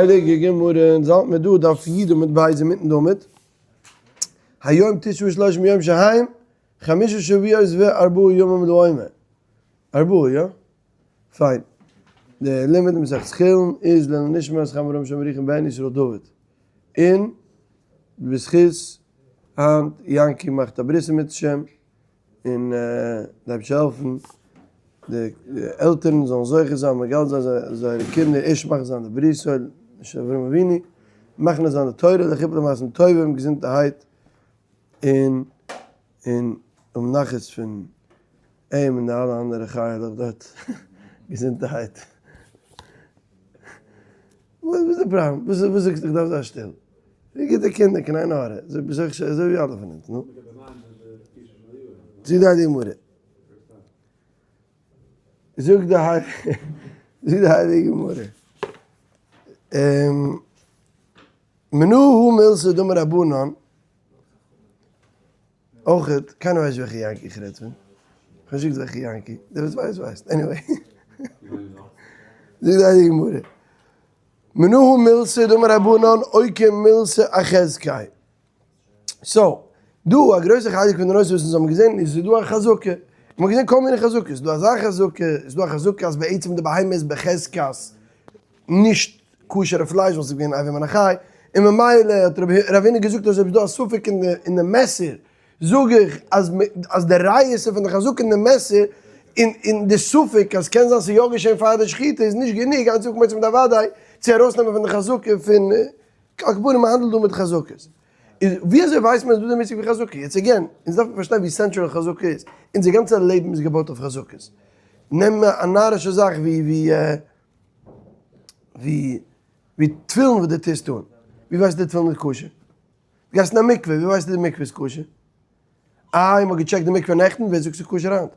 הייליגע גמרא, אונז האלט מיר דא דף י עמוד ב' אינמיטן די עמוד, היום תשעה ושלושים יום שהם חמשה שבועות וארבעה ימים לעומר, ארבעה יא? פיין, די לימוד אין מסכת חולין איז לעילוי נשמת חיים אברהם שלמה ירוחם בן ישראל דוד, און בזכות היינט יענקי מאכט א ברית אם ירצה השם, און די אייבערשטער העלפן די עלטערן זאלן זוכה זיין מגדל זיין זייערע קינדער ערשט מאכן זיין די ברית של אברהם אבינו, מכניס זיין די תורה לחופה למעשים טובים געזונטערהייט און און האבן נחת פון אים און די אלע אנדערע חיה'לעך דארט געזונטערהייט. וואס איז די פראבלעם? וואס זאגסטו איך דארף זיין שטיל? ווי גוטע קינדער קיין עין הרע, אזוי ווי אלע פון אונז, נו. זאגט די הייליגע גמרא. זאגט די זאגט די הייליגע גמרא. מנא הא מילתא דאמר רבנן, אויכעט, קיינער ווייסט נישט וועלכע יענקי איך רעד פון. כ'האב נישט געזאגט וועלכע יענקי. דער וואס ווייסט ווייסט. Anyway. זאגט די הייליגע גמרא. מנא הא מילתא דאמר רבנן אוקי מילתא אחזקיה. So, דא א גרויסע חלק פון די נושא וואס אונז האבן געזען איז ס'איז דא א חזקה. מ'האט געזען כל מיני חזקות. ס'איז דא אזא חזקה, ס'איז דא א חזקה אז בעצם די בהמה איז בחזקת נישט כשר'ע פלייש ווייל ס'איז געווען אבר מן החי, און ממילא האט רב הונא געזאגט אז אויב איז דא א ספק אין די מעסער, זאג איך אז אז די ריעותא פון די חזקה אין די מעסער, און און די ספק אז קען זיין ס'איז יא געשען פאר די שחיטה איז נישט גענוג איינס צו מיט די וודאי צו ארויסנעמען פון די חזקה פון על כל פנים מ'האנדלט דא מיט חזקות. איז ווי אזוי ווייסט מען אז דא איז די מושג פון חזקה? יעצט again, אונז דארפן פארשטיין ווי central חזקה איז. אונזער גאנצע לעבן איז געבויט אויף חזקות. נעם א נארישע זאך ווי ווי ווי ווי תפילין וואס דו טוסט אן, ווי ווייסטו די תפילין איז כשר? דו גייסט אין א מקווה, ווי ווייסטו די מקווה איז כשר? איי מ'האט געטשעקט די מקווה נעכטן, ווער זאגט ס'איז כשר היינט?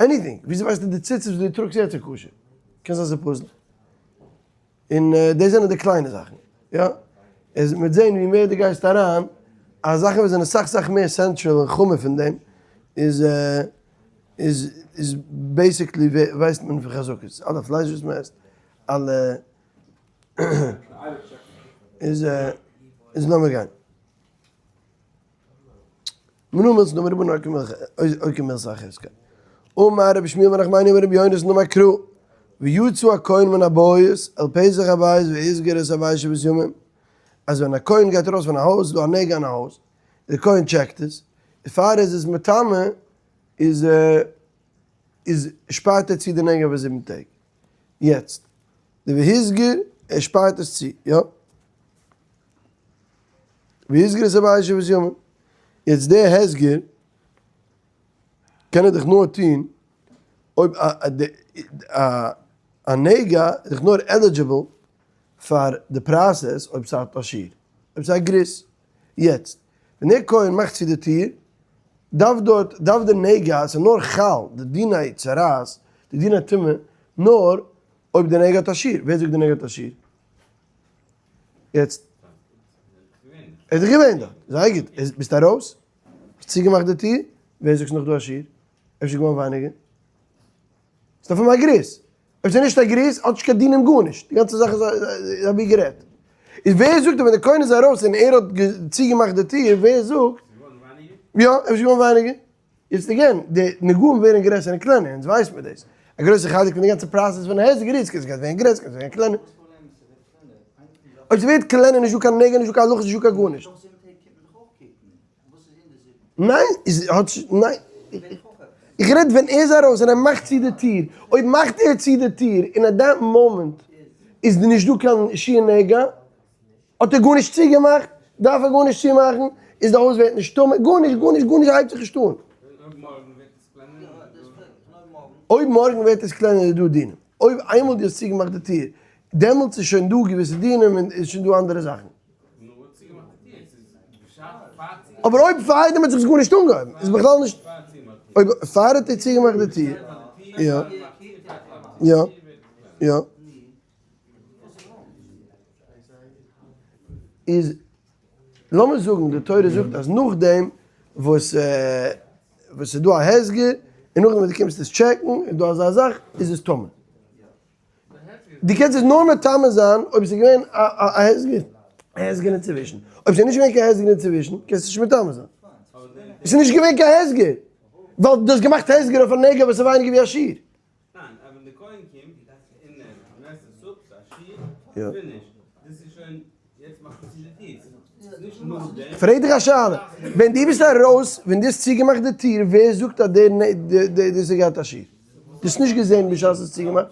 Anything, וויאזוי ווייסטו די ציצית וואס דו טראגסט יעצט איז כשר? קען זיין ס'איז פסול. און דאס זענען די קליינע זאכן, יא? איז מ'וועט זען ווי מער דו גייסט אריין, אז זאכן וואס זענען סאך סאך מער central און חמור פון דעם, איז איז איז basically ווייסט מען פון חזקות, אלע פלייש וואס מען עסט, אלע איז איז לאמיר גיין. מנא מילתא דאמר רבנן אוקי מילתא אחזקיה. אמר רבי שמואל בר נחמני אמר רבי יונתן אמר קרא ויצא הכהן מן הבית אל פתח הבית והסגיר את הבית שבעת ימים, אז ווען א כהן גייט ארויס פון א הויז איז דא א נגע אין א הויז, דער כהן טשעקט עס, און פאר ער איז עס מטמא איז איז שפארט ער צו די נגע פאר זיבן טעג. יעצט די והסגיר ער שפארט עס צו, יא? והסגיר את הבית שבעת ימים. יעצט די הסגר קען ער דאך נאר טון אויב א נגע איז דאך נאר eligible פאר די process אויב ס'האט א שיעור, אויב ס'איז א גריס. יעצט ווען דער כהן מאכט צו די טיר דארף דארט דארף די נגע, ס'איז נאר חל די דיני צרעת, די דיני טומאה, נאר אויב די נגע האט א שיעור. ווער זאגט די נגע האט א שיעור? יעצט ער איז דאך געווען דארט, זייער גוט, ביסט ארויס, האסט צוגעמאכט די טיר, ווער זאגט ס'איז נאך דא א שיעור? אפשר געווארן ווייניגער? ס'איז דאך פון א גריס, אויב ס'איז נישט א גריס האט נישט קיין דינים גארנישט, די גאנצע זאך איז אבי גערעדט. איז ווער זאגט אז ווען די כהן איז ארויס און ער האט צוגעמאכט די טיר, ווער זאגט? יא, אפשר געווארן ווייניגער. יעצט again, די נגעים ווערן גרעסער און קלענער, אונז ווייסט מיר דאס. א גרויסע חלק פון די גאנצע process פון הסגר איז, עס גייט ווערן גרעסער, עס גייט ווערן קלענער. אויב ס'ווערט קלענער נישט דא קיין נגע, נישט דא קיין הלכות, נישט דא קיין גארנישט. ניין, איז האט ניין. איך רעד ווען ער איז ארויס און ער מאכט צו די טיר, אויב מאכט ער צו די טיר און at that moment איז נישט דא קיין שיעור נגע, האט ער גארנישט צוגעמאכט, דארף ער גארנישט צומאכן, איז די הויז ווערט נישט טמא, גארנישט, גארנישט, גארנישט הייבט זיך נישט אן. אויב מארגן ווערט עס קלענער איז דא דינים, אויב איינמאל דו האסט צוגעמאכט די טיר, דעמאלטס איז שוין דא געוויסע דינים און איז שוין דא אנדערע זאכן. אבער אויב פארדעם האט זיך עס גארנישט אנגעהויבן, איז בכלל נישט, אויב פאר האט ער צוגעמאכט די טיר, יא, יא, יא. איז לאמיר זאגן די תורה זאגט אז נאכדעם וואס וואס ס'איז דא א הסגר און נאכדעם וואס דו קומסט עס טשעקן איז דא אזא זאך איז עס טמא. דו קענסט עס נאר מטמא זיין אויב עס איז געווען א הסגר, א הסגר אינצווישן. אויב עס איז נישט געווען קיין הסגר אינצווישן, קענסטו נישט מטמא זיין. עס איז נישט געווען קיין הסגר, ווייל דו האסט געמאכט הסגר אויף א נגע וואס איז ווייניגער ווי א שיעור. ניין, אבער ווען די כהן קומט און ער מעסט עס אפ, ס'איז א שיעור, finish. דאס איז שוין, יעצט מאכט מען צו די טיר. ס'איז נישט נאכדעם. פרעג דיך א שאלה, ווען דו ביסט ארויס, ווען דו האסט צוגעמאכט די טיר, ווער זאגט אז דער דאס האט געהאט א שיעור? דו האסט נישט געזען בשעת האסט צוגעמאכט?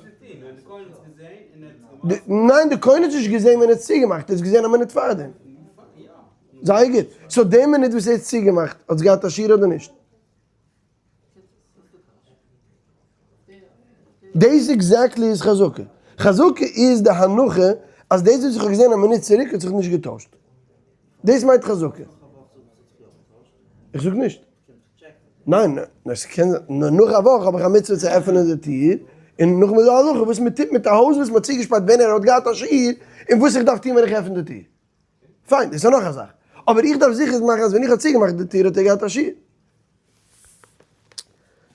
ניין די כהן האט נישט געזען ווען ער האט צוגעמאכט, ער האט געזען א מינוט פארדעם. זייער גוט. so די מינוט וואס ער האט צוגעמאכט האט עס געהאט א שיעור אדער נישט? דאס exactly איז חזקה. חזקה איז די הנחה אז דאס וואס איך האב געזען א מינוט צוריק האט זיך נישט געטוישט. דאס מיינט חזקה. איך זאג נישט. ניין, ס'קען זיין, נאר נאך א וואך האב איך א מצוה צו עפענען די טיר, און נאכדעם איז דא א הלכה וואס מען טוט מיט א הויז וואס מען האט צוגעשפארט ווען ער האט געהאט א שיעור, און וואס איך דארף טון ווען איך עפן די טיר. פיין, דאס איז נאך א זאך. אבער איך דארף זיכער מאכן אז ווען איך האב צוגעמאכט די טיר האט ער געהאט א שיעור.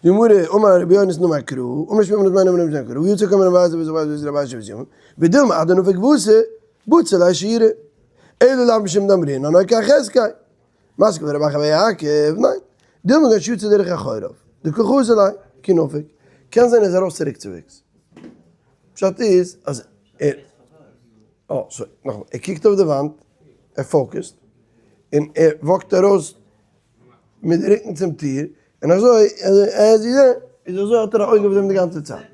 די גמרא, אמר רבי יונתן אמר קרא, אמר שמואל בן נחמני אמר רבי קרא, יצא כהן בן עזאי וזבאי וזבאי רבי אשר וזיון, ודילמא עד דנפק ואתי, בצל ליה שיעורא. אלא לאו משום דאמרינן, נאר כאחזקאי. מתקיף לה רב אחא בר יעקב, ניין. דילמא כגון שיצא דרך אחוריו, דקא חזי ליה, כי נפיק. קען זיין ער איז ארויס צוריקצווועגס. פשט איז אז ער, אה, sorry, נאכאמאל, ער קוקט אויף די וואנט, ער focus ט, און ער walk ט ארויס מיט די רוקן צום טיר, און אזוי, אז איז אזוי האט ער א אויג אויף דעם די גאנצע צייט.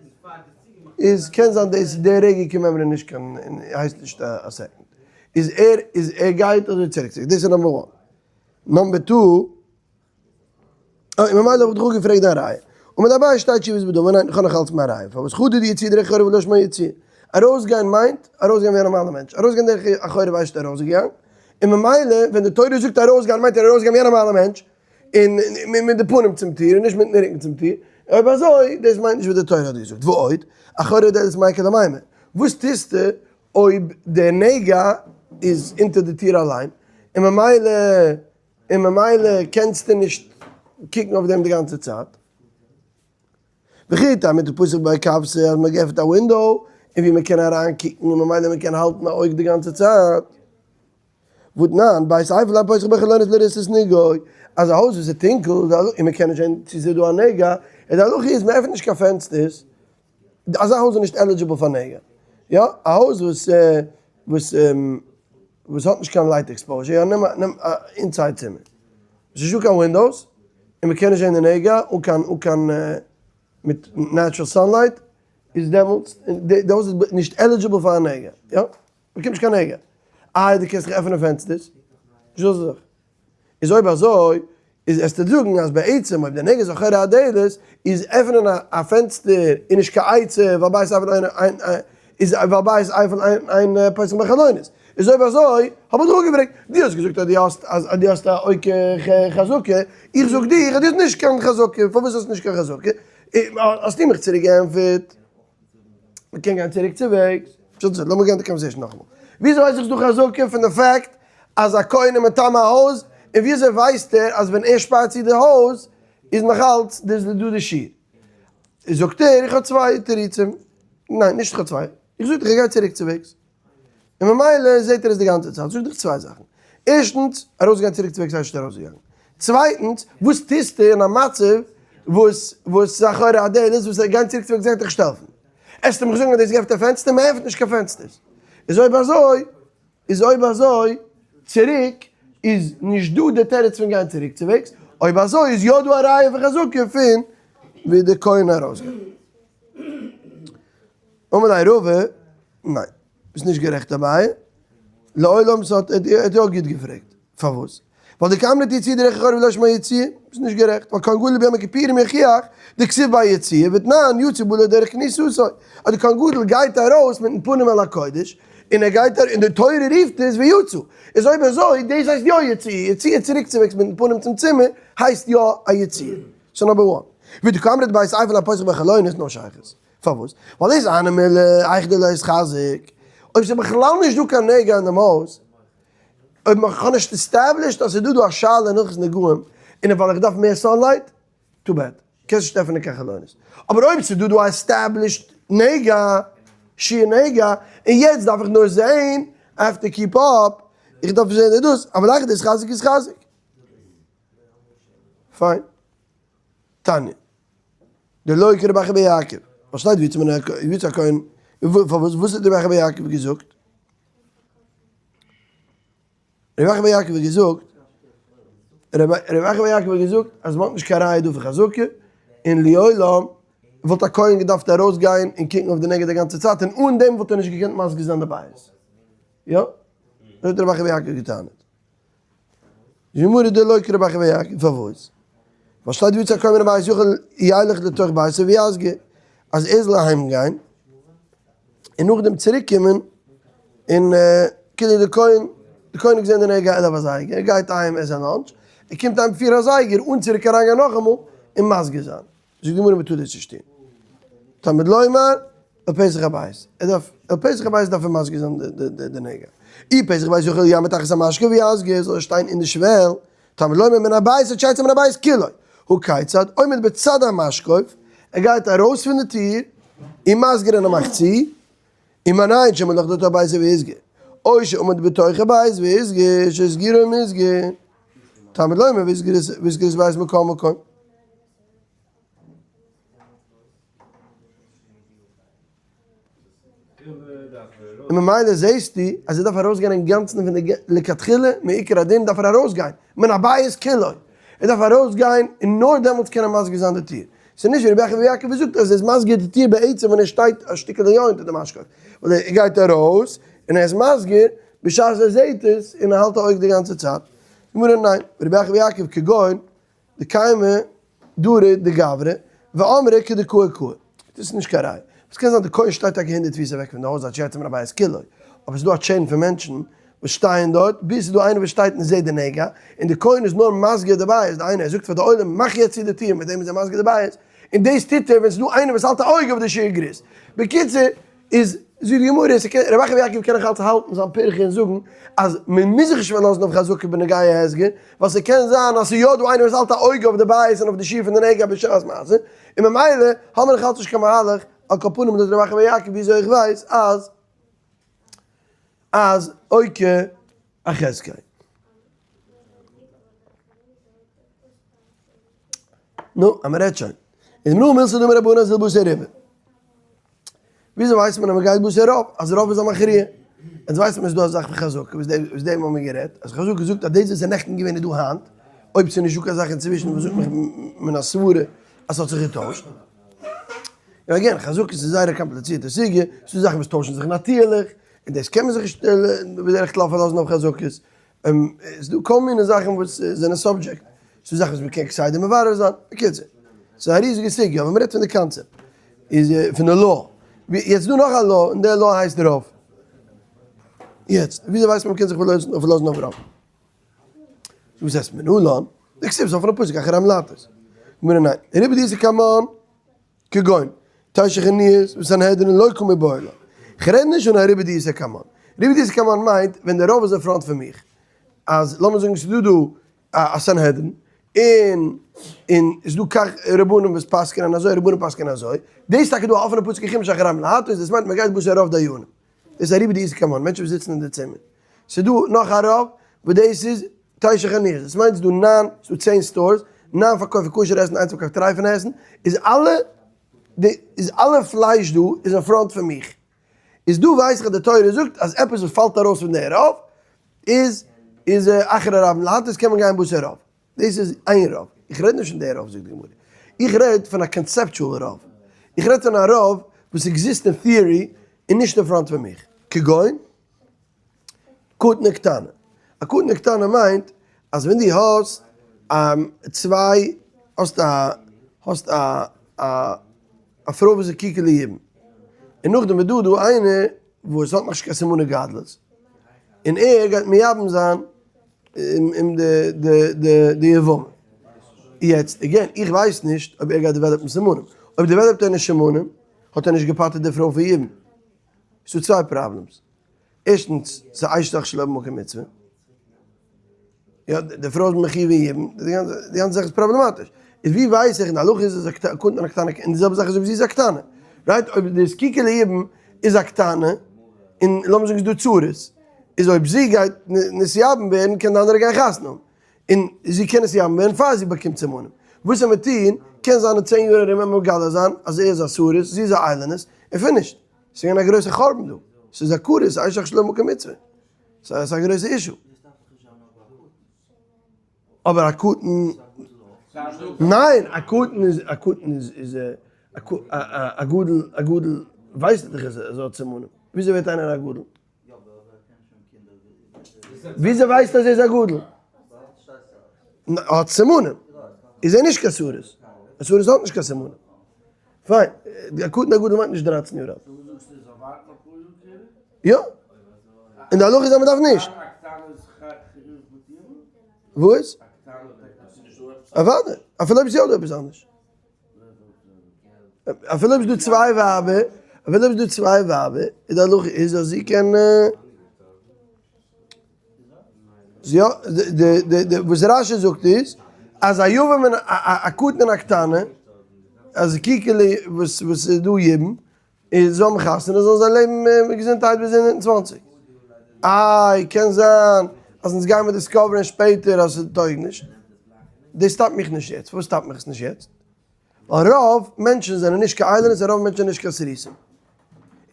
איז קען זיין דאס די רגע כמימרא נישט קיין, הייסט נישט א second. איז ער איז ער גייט אזוי צוריק צוריק, דאס איז number one. number two, אה, און ממילא האב איך דיך אפגעפרעגט דיין ראיה. און מיט אביי שטייט תשובות בדמי, ניין, איך האב נאך אלץ מיין ראיה. פארוואס חדא דיציאה דרך אחוריו ולא שמה יציאה? ארויסגיין מיינט ארויסגיין ווי א נארמאלער מענטש. ארויסגיין דרך אחוריו הייסט ארויסגעגאנגען. און ממילא ווען די תורה זאגט ארויסגיין מיינט ער ארויסגיין ווי א נארמאלער מענטש. און מיט די פנים צום טיר און נישט מיטן רוקן צום טיר. אויב אזוי, דאס מיינט נישט וואס די תורה האט געזאגט. ועוד, אחורי דלת מאי איכא למימר. וואס טוסטו אויב די נגע איז אונטער די טיר אליין, און ממילא און ממילא קענסטו נישט קוקן אויף דעם די גאנצע צייט. וכי תימא דפתח ביה כוותא אז מען געפענט א window און ווי מען קען אריין קוקן און ממילא מען קען האלטן א אויג די גאנצע צייט. והתנן, בית אפל אין פותחין בו חלונות לראות את נגעו, אז א הויז וואס איז טונקל און מען קען נישט זען צו ס'איז דא א נגע, איז די הלכה איז מען עפענט נישט קיין פענסטערס, אזא הויז איז נישט eligible פאר נגע. יא, א הויז וואס וואס וואס האט נישט קיין light exposure, יא נעם א נעם א inside צימער, עס איז נישטא קיין windows, און מען קען נישט זען די נגע אן קיין אן קיין מיט natural sunlight, איז דעמאלטס די הויז איז נישט eligible פאר א נגע, יא, באקומט נישט קיין נגע. איי דו קענסט דאך עפענען פענסטערס, נישט אזא זאך. איז אויב אזוי איז עסטו זאגן אז בעצם אויב די נגע איז אחורי הדלת איז עפענען א פענסטער איז נישט קיין עצה ווייל בית אפל אין אין איז ווייל בית אפל אין אין פותחין בו חלונות איז אויב אזוי האב איך דיך אפגעפרעגט דו האסט געזאגט אז דו האסט אז דו האסט א אויג חזקה איך זאג דיר אז דו האסט נישט קיין חזקה פארוואס האסטו נישט קיין חזקה האסטו מיך צוריק געענטפערט מ'קען גיין צוריק צו וועגס. לאמיר גיין די conversation נאכאמאל. וויאזוי ווייס איך ס'דא חזקה פון די fact אז א כהן איז מטמא א הויז, און וויאזוי ווייסט ער אז ווען ער שפארט צו די הויז איז נאך אלץ דא די שיעור? זאגט ער איך האב צוויי תירוצים. ניין נישט איך האב צוויי. איך זאג דיך ער גייט צוריק צו וועגס. און ממילא זעט ער עס די גאנצע צייט. זאג דיך צוויי זאכן. ערשטנס, ארויסגיין צוריק צו וועגס הייסט נישט ארויסגעגאנגען. צווייטנס, וואס טוסטו אין א מצב וואס וואס אחורי הדלת וואס גיין צוריק צו וועגס גייט דיך נישט העלפן. עסטו מיך זאגן אז דאס געפנט א פענסטער? מען עפנט נישט קיין פענסטערס. איז אויב אזוי, איז אויב אזוי צוריק איז נישט דא די תירוץ פון גיין צוריק צו וועגס. אויב אזוי איז יא דא א ראיה פון חזקה פון ווי די כהן ארויסגיין. אמר ליה רבא, ניין, ביסט נישט גערעכט אביי, לעולם ס'האט ער האט יא גוט געפרעגט, פארוואס? ווייל דקאמרת יציאה דרך אחוריו ולא שמה יציאה, ביסט נישט גערעכט, ווייל כהן גדול ביום הכיפורים יוכיח דכתיב ביה יציאה ותנן יצא בלא דרך כניסתו, אז די כהן גדול גייט ארויס מיטן פנים אל הקודש, און ער גייט און די תורה רופט עס ויצא, איז אויב אזוי דאס הייסט יא יציאה, יציאה צוריקצווועגס מיטן פנים צום צימער הייסט יא א יציאה, סאו number one, ודקאמרת בית אפל אין פותחין בו חלונות no שייכות. פארוואס? ווייל דאס הני מילי היכא דלא איתחזק, אויב ס'איז בכלל נישט דא קיין נגע אין דעם הויז, אויב מ'האט נישט established אז ס'איז דא דא א שאלה אין הלכות נגעים, און ווייל איך דארף מער sunlight, too bad, קענסט נישט עפענען קיין חלונות. אבער אויב ס'איז דא דא א established נגע. שיעור נגע, און יעצט דארף איך נאר זעהן, I have to keep up, איך דארף זעהן די דאס, אבל לאחר דהתחזק יתחזק. פיין. תניא. דלא כרבי אחא בר יעקב. וואס שטייט ויצא מן ויצא הכהן, פארוואס וואס האט רבי אחא בר יעקב געזאגט? רבי אחא בר יעקב האט געזאגט, רבי אחא בר יעקב האט געזאגט אז מ'האט נישט קיין ראיה דא פון חזקה, און לעולם וואלט א כהן געדארפט ארויסגיין און קוקן אויף די נגע די גאנצע צייט, און אן דעם וואלט ער נישט געקענט מסגיר זיין די בית. יא? אזוי האט רבי אחא בר יעקב געטענה'ט. די גמרא דלא כרבי אחא בר יעקב, פארוואס? ווייל שטייט ויצא הכהן מן הבית יכול ילך לתוך ביתו ויסגיר, אז ער זאל אהיים גיין און נאכדעם צוריק קומען און כאילו די כהן, די כהן האט געזען די נגע 11 אזייגער, ער גייט אהיים עסן lunch, ער קומט אהיים פיר אזייגער אן צוריק אריין גיין נאכאמאל און מסגיר זיין. זאגט די גמרא מ'טאר דאס נישט טון. תלמוד לומר אל פתח הבית, ער דארף, אל פתח הבית דארף ער מסגיר זיין די נגע. אי פתח הבית יכול יעמוד תחת המשקוף ויסגיר, זאל ער שטיין אין די שוועל, תלמוד לומר מן הבית עד שיצא מן הבית כולו. הא כיצד, עומד בצד המשקוף, ער גייט ארויס פון די טיר, און מסגיר און ער מאכט צו, ומנין שמלך לתוך ביתו והסגיר, או שעומד בתוך הבית והסגיר, שהסגירו מסגיר. תלמוד לומר והסגיר את בית מכל מקום. און ממילא זעהסטו אז ער דארף ארויסגיין אינגאנצן פון די לכתחילה מעיקר הדין דארף ער ארויסגיין מן הבית כולו, ער דארף ארויסגיין און נאר דעמאלטס קען ער מסגיר זיין די טיר, ס'איז נישט ווי רבי אחא בר יעקב וואס זאגט אז ער איז מסגיר די טיר בעצם ווען ער שטייט א שטיקל יא אונטער די משקוף, ווייל ער גייט ארויס און ער איז מסגיר בשעת ער זעהט עס און ער האלט א אויג די גאנצע צייט. גמרא ניין, רבי אחא בר יעקב כגון דקיימא דרי דגברא ואמרי כדקאי קאי. דאס איז נישט קיין ראיה. עס קען זיין די כהן שטייט טאקע הונדערט פיס אוועק פון די הויז עד שיצא מן הבית כולו, אבער עס איז דא א chain פון מענטשן וואס שטייען דארט ביז עס איז דא איינער וואס שטייט און זעט די נגע, און די כהן איז נאר מסגיר די בית, דהיינו ער זאגט פאר די עולם מאך יעצט צו די טיר, מיט דעם איז ער מסגיר די בית, און דאס טוט ער ווען עס איז דא איינער וואס האלט א אויג אויף די שיעור גריס. בקיצור, איז זאגט די גמרא, ס'קען, רבי אחא בר יעקב קען נאך אלץ האלטן זיין פירכא און זאגן אז מען מוז זיך נישט פארלאזן אויף חזקה בנוגע הסגר, ווייל ס'קען זיין אז ס'איז יא דא איינער וואס האלט א אויג אויף די בית און אויף די שיעור פון די נגע בשעת מעשה, און ממילא האבן מיר נאך אלץ נישט קיין מהלך, על כל פנים לויט רבי אחא בר יעקב וויאזוי איך ווייס אז אז אוקיי אחזקיה. נו, אז מ'רעדט שוין. איז מנא מילתא דאמר רבנן אזיל בתר רובא. וויאזוי ווייסט מען אז מ'גייט בתר רוב? אז רוב איז א מכריע. יעצט ווייסט מען אז ס'דא א זאך פון חזקה, וואס דעם האבן מיר גערעדט, אז חזקה זאגט אז דאס וואס איז נעכטן געווען איז דא היינט, אויב ס'איז נישטא קיין זאך אינצווישן וואס זאגט מיך מן הסברה אז ס'האט זיך געטוישט. און again, חזקה איז זייער א קאמפליצירטע סוגיא, ס'דא זאכן וואס טוישן זיך נאטירליך, און דאס קען מען זיך נישט בדרך כלל פארלאזן אויף חזקות. ס'איז דא כל מיני זאכן וואס זענען subject, ס'איז דא זאכן וואס מ'קען כסדר מברר זיין, בקיצור, ס'איז א ריזיגע סוגיא, אבער מ'רעדט פון די קאנצעפט, איז פון די law, יעצט איז דא נאך א law, און די law הייסט רוב. יעצט, וויאזוי ווייסט מען מ'קען זיך פארלאזן אויף רוב? וואס הייסט מנלן? דכתיב ס'איז אויפן פסוק אחרי המלטות. גמרא ניין, רובא דאיתא קמן. כגון, תשע חנויות וסנהדרין לא קא מיבעיא לן. כ'רעד נישט פון א רובא דאיתא קמן. רובא דאיתא קמן מיינט ווען די רוב איז אין front פון מיך. אז לאמיר זאגן ס'איז דא דא א סנהדרין, און און ס'איז דא כך רבנים וואס פסק'ענען אזוי רבנים פסק'ענען אזוי. דאס איז טאקע דא א אפענע פסוק אין חומש אחרי מלאתו, דאס מיינט מ'גייט בתר רוב דיינים. דאס איז א רובא דאיתא קמן, מענטשן וואס זיצן אין די צימער. ס'איז דא נאך א רוב וואס דאס איז תשע חנויות, דאס מיינט ס'איז דא ניין, ס'איז דא צען stores, ניין פארקויפן כשר עסן, איינס פארקויפט טרייפענע עסן, איז אלע די איז אלע פלייש דא איז אין front פון מיך. איז דא ווייס איך אז די תורה זאגט אז עפעס וואס פאלט ארויס פון די רוב איז איז אחרי רבים להטות קען מען גיין בתר רוב. דאס איז איין רוב. איך רעד נישט פון די רוב זאגט די גמרא. איך רעד פון א conceptual רוב. איך רעד פון א רוב וואס exist אין theory און נישט אין front פון מיך. כגון, קטנה קטנה. א קטנה קטנה מיינט אז ווען דו האסט צוויי, האסט א, האסט א א פרוי וואס איז זקוקה ליבום. און נאכדעם איז דא דא איינער וואס האט נאכנישט קיין סימני גדלות. און ער גייט מייבם זיין און די יבמה. יעצט, again, איך ווייס נישט אויב ער גייט develop ן סימנים. אויב develop ט ער נישט סימנים, האט ער נישט געפטר'ט די פרוי פון יבום. ס'דא צוויי problems. ערשטנס, ס'איז אשת אח שלא במקום מצוה. יא, די פרוי איז מחיוב אין יבום, די גאנצע זאך איז פראבלעמאטיש. איז ווי ווייס איך, אין די הלכה איז עס א קטנה קטנה, און די זעלבע זאך איז אויב זי איז א קטנה. right? אויב די זקוקה ליבום. איז א קטנה, און לאמיר זאגן ס'איז דא צרות, איז אויב זי גייט נתייבם ווערן קען די אנדערע גיין חתונה האבן, און זי קען נתייבם ווערן פאר זי באקומט סימנים. וואס זאל מען טון? קען זיין אין 10 יאר ארום וועט מען מגלה זיין אז ער איז א סריס, זי איז א איילונית, און finished. ס'איז געווען א גרויסע חורבן דא. ס'איז א כרת, אשת אח שלא ממקום מצוה. ס'איז א גרויסע issue. אבער א קטן, ניין, א קטן איז, א קטן איז, איז א גדול, א גדול ווייסט דאך אז ער האט סימנים. וויאזוי ווערט איינער א גדול? וויאזוי ווייסט אז ער איז א גדול? האט סימנים. איז ער נישט קיין סריס. א סריס האט נישט קיין סימנים. פיין, א קטן א גדול מיינט נישט 13 יאר אלט. יא. און די הלכה איז אז מען דארף נישט. וואס? אוודאי. אפילו אויב ס'איז יא דא עפעס אנדערש. אפילו אויב ס'איז דא צוויי ווייבער, אפילו אויב ס'איז דא צוויי ווייבער, איז די הלכה איז אז זי קען, יא, די די די וואס רש"י זאגט איז, אז א יבם און א קטן און א קטנה, אז קיקעלע וואס וואס איז דא יבום, איז זאל האבן חתונה זאלן זיי לעבן געזונטהייט ביז 120. איי, קען זיין אז אונז גיימער discover ען שפעטער אז ס'טויג נישט. דאס stop ט מיך נישט יעצט. פארוואס stop ט מיך עס נישט יעצט? ווייל רוב מענטשן זענען נישט קיין איילונית און רוב מענטשן זענען נישט קיין סריסים.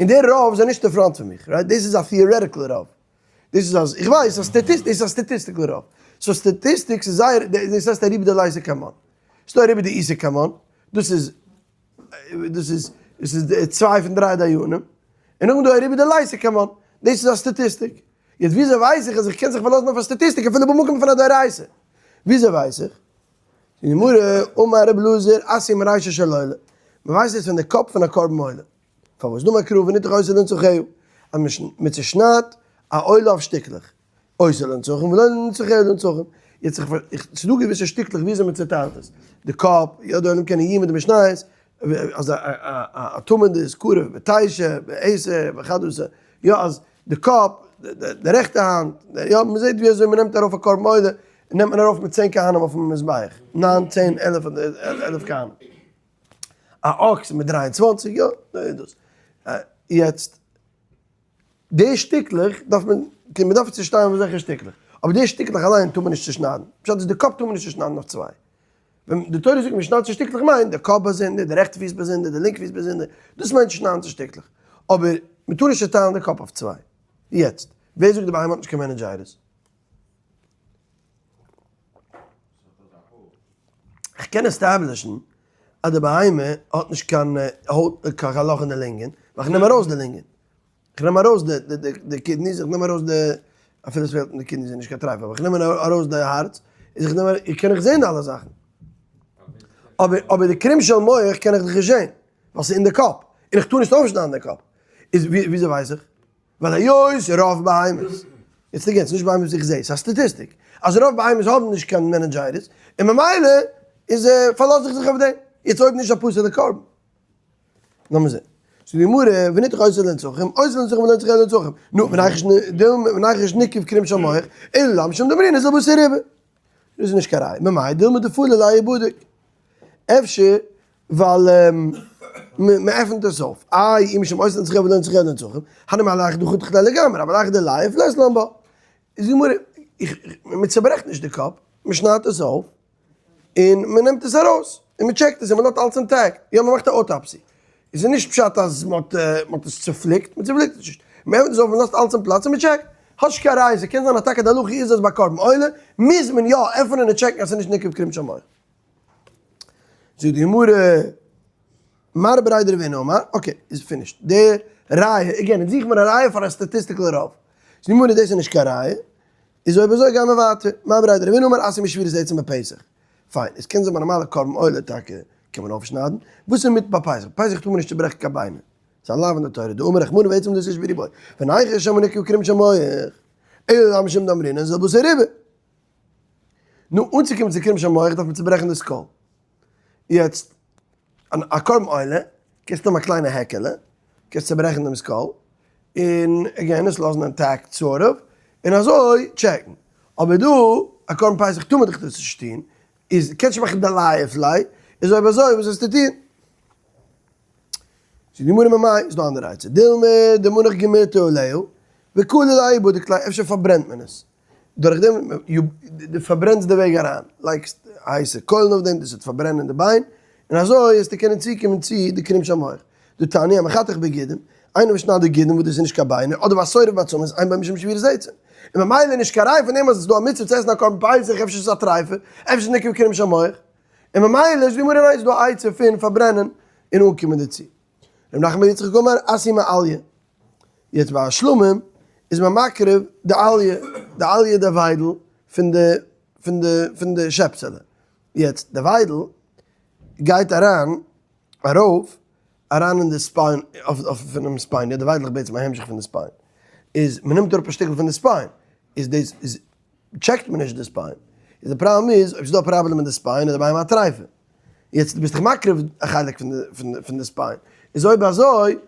און די רוב זענען נישט אין front פון מיך, right? דאס איז א theoretical רוב. דאס איז אז, איך ווייס אז סטאטיסט, דאס איז א statistical רוב. so statistics איז זייער, דאס הייסט אריבא דליתא קמן. ס'דא אריבא דאיתא קמן, דאס איז, דאס איז, דאס איז צוויי פון דריי דיינים. און נאכדעם דא אריבא דליתא קמן, דאס איז א statistic. יעצט וויאזוי ווייס איך אז איך קען זיך פארלאזן אויף א statistic אפילו במקום פון א דאורייתא? וויאזוי ווייס איך? די גמרא, אמר רבי אלעזר, אתיא מרישא של עולה. מען ווייסט עס פון די קאפ פון א קרבן עולה. פארוואס דאמר קרא וניתך אותה לנצחיו? אז מען צושניידט א עולה אויף שטיקלעך. אותה לנצחים ולא לנצחיה לנצחים. יעצט איך איך ס'איז דא געוויסע שטיקלעך וויאזוי מען צוטיילט עס. די קאפ, יא די עולם קענען יומא די משניות, אז א תמיד איז קרב בתשע, בעשר, באחד עשר, יא אז די קאפ, די רעכטע האנט, יא מען זעט ווי אזוי מען נעמט ארויף א קרבן עולה, נעמט מען ארויף מיט 10 כהנים אויפן מזבח, ניין, 10, 11, 11 כהנים. א אקס מיט 23, יא, דאס. יעצט, די שטיקלעך דארף מען, מען דארף צושניידן אויף אזעלכע שטיקלעך, אבער די שטיקלעך אליין טאר מען נישט צושניידן, פשט איז די קאפ טאר מען נישט צושניידן אויף צוויי. ווען די תורה זאגט מען שניידט צו שטיקלעך מיינט די קאפ באזונדער, די רעכטע פיס באזונדער, די לינקע פיס באזונדער, דאס מיינט שניידן צו שטיקלעך. אבער מען טאר נישט צוטיילן די קאפ אויף צוויי. יעצט, ווער זאגט די בהמה האט נישט קיין meningitis? איך קען establish ן אז די בהמה האט נישט קיין קיין לאך אין די לונגען, ווייל איך נעם ארויס די לונגען. איך נעם ארויס די kidneys, איך נעם ארויס די, אפילו עס פעלט אין די kidneys איז נישט קיין טרייף, אבער איך נעם ארויס די הארץ, איז איך נעם, איך קען איך זען אלע זאכן. אבער אבער די קרום של מח קען איך דאך נישט זען, ווייל ס'איז אין די קאפ, און איך טאר נישט אויפשניידן די קאפ. איז וויאזוי ווייס איך? ווייל היות רוב בהמות, יעצט again, ס'איז נישט בהמות וואס איך זע, ס'איז א statistic, אז רוב בהמות האבן נישט קיין meningitis, און ממילא איז פארלאז איך זיך אויף דעם. יעצט אויב נישט א פסול'ע קרבן. לאמיר זען. זאגט די גמרא, וניתך אותה לנצחים, אותה לנצחים ולא לנצחיה לנצחים. נו, וניחוש ניקב קרום של מח, אלא לאו משום דאמרינן איז לבשר ריבה. דאס איז נישט קיין ראיה. ממאי דילמא דפלא ליה ובדק. אפשר ווייל מען עפנט עס אויף. איי, אי משום אותה לנצחיה ולא לנצחיה לנצחים, הני מילי להך דחתיך ליה לגמרי, אבל להך דלייף לית לן בה. איז די גמרא, מען צעברעכט נישט די קאפ, מען שניידט עס אויף, און מען נעמט עס ארויס, און מען check ט עס, און מען לאזט אלעס intact, יא מען מאכט א autopsy, עס איז נישט פשט אז מען האט עס צופליקט, מען צופליקט עס נישט, מען עפנט עס אויף, מען לאזט אלעס אין פלאץ און מען check ט, האסט נישט קיין ראיה, ס'קען זיין אז טאקע די הלכה איז אז ביי קרבן עולה מוז מען יא עפענען און check ן אז ס'איז נישט ניקב קרום של מח. זאגט די גמרא, מר בריה דרב הונא אמר, okay, איז finished, די ראיה, again, אונז זוכן מיר א ראיה פאר א statistical רוב, זאגט די גמרא דאס איז נישט קיין ראיה, איז אויב אזוי גיימער ווייטער, מר בריה דרב הונא אמר אתיא משבירת עצם בפסח. פיין, עס קען זיין ביי נארמאלע קרבן עולה טאקע קען מען אויפשניידן, וואס איז מיט ביי פסח? פסח טאר מען נישט צוברעכן קיין ביינער, ס'איז א לאו אין די תורה, דאמר רחמנא ועצם לא תשברו בו, וניחוש שמא ניקב קרום של מח, אלא לאו משום דאמרינן זה לבשר ריבה. נו, אנצוקומען צו קרום של מח דארף מען צוברעכן די skull. יעצט, א קרבן עולה, קענסט נעמען א קליינע העקעלע, קענסט צוברעכן דעם skull, און again עס לאזן intact sort of, און אזוי check ן. אבער דא, א קרבן פסח טאר מען דאך דאס נישט טון, איז קענסט נישט מאכן דלאי פליי, איז אויב אזוי וואס זאלסטו טון? זאגט די גמרא ממאי, איז דא אנדערע עצה, דילמא דמנח גמירתא עליה, וקלא ליה בדק ליה, אפשר פארברענט מען עס, דורך דעם דו פארברענסט די וועג אריין, לייגסט הייסע קוילן אויף דעם, דאס וועט פארברענען די ביין, און אזוי וועסטו קענען צוקומען צו די קרום של מח. דתניא, המחתך בגידים, איינער וואס שניידט די גידים וואס דאס איז נישט קיין ביינער, אדער והשורף בעצמות, אין בו משום שבירת עצם. און ממילא איז נישט קיין ראי' פון דעם אז עס איז דא א מצוה צו עסן א קרבן פסח, אפשר איז עס א טריפה, אפשר איז נקרא קרום של מח. און ממילא איז די גמרא ניין, ס'איז דא א עצה פון פארברענען און אנקומען דערצו. ר' נחמן בר יצחק אמר אתי מעליא. יעצט ביי א שלמים איז מען מקריב די אליה, די אליה די וויידל פון די פון די פון די שעפסעלע. יעצט די וויידל גייט אריין ארויף אריין אין די spine אויף פונעם spine, יא די וויידל איז בעצם א המשך פון די spine, איז מען נעמט אראפ א שטיקל פון די spine, איז דאס איז טשעקט מען נישט די spine, איז די פראבלעם איז אויב ס'איז דא א פראבלעם אין די spine איז די בהמה א טרייפה, יעצט דו ביסט דאך מקריב א חלק פון די פון די spine, איז אויב אזוי